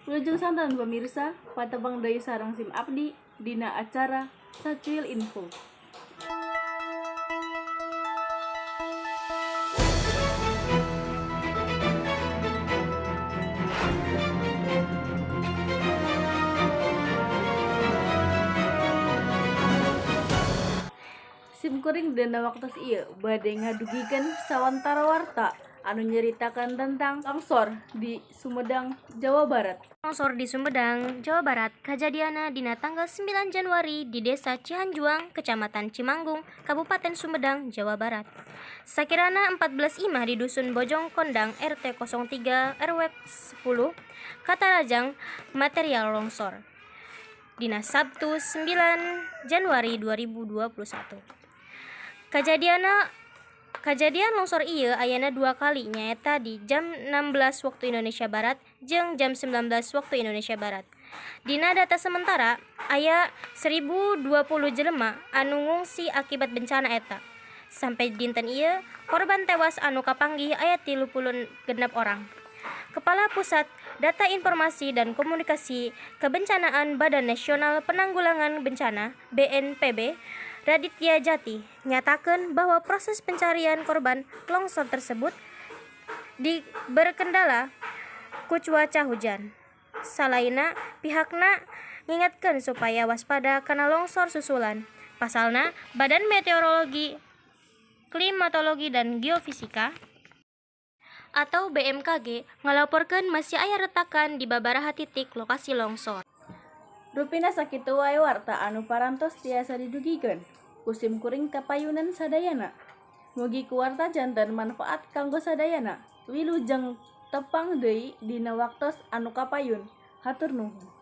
Wilujeng sonten pamirsa, patepang deui sareng sim abdi dina acara Sacuil Info. Sim kuring dina waktos ieu bade ngadugikeun sawantara warta anu nyaritakeun tentang longsor di Sumedang, Jawa Barat. Longsor di Sumedang, Jawa Barat kajadianna dina tanggal 9 Januari di Desa Cihanjuang, Kecamatan Cimanggung, Kabupaten Sumedang, Jawa Barat. Sakirana 14 imah di Dusun Bojong Kondang RT 03 RW 10 katarajang material longsor. Dina Sabtu 9 Januari 2021. Kajadian longsor ieu ayana dua kali, nyaeta di jam 16 waktu Indonesia Barat jeung jam 19 waktu Indonesia Barat. Dina data sementara aya 1020 jelema anu ngungsi akibat bencana eta. Sampai dinten ieu korban tewas anu kapanggih aya 36 orang. Kepala Pusat Data Informasi dan Komunikasi Kebencanaan Badan Nasional Penanggulangan Bencana BNPB, Raditya Jati, nyatakeun bahwa proses pencarian korban longsor tersebut di berkendala ku cuaca hujan. Salaina, pihakna ngingetkeun supaya waspada kana longsor susulan. Pasalna, Badan Meteorologi, Klimatologi dan Geofisika atau BMKG ngalaporkeun masih aya retakan di babaraha titik lokasi longsor. Rupina sakitu wae warta anu parantos tiasa didugikeun. Ku sim kuring kapayunan sadayana. Mugi ku warta janten manfaat kanggo sadayana. Wilujeng tepang deui dina waktos anu kapayun. Hatur nuhun.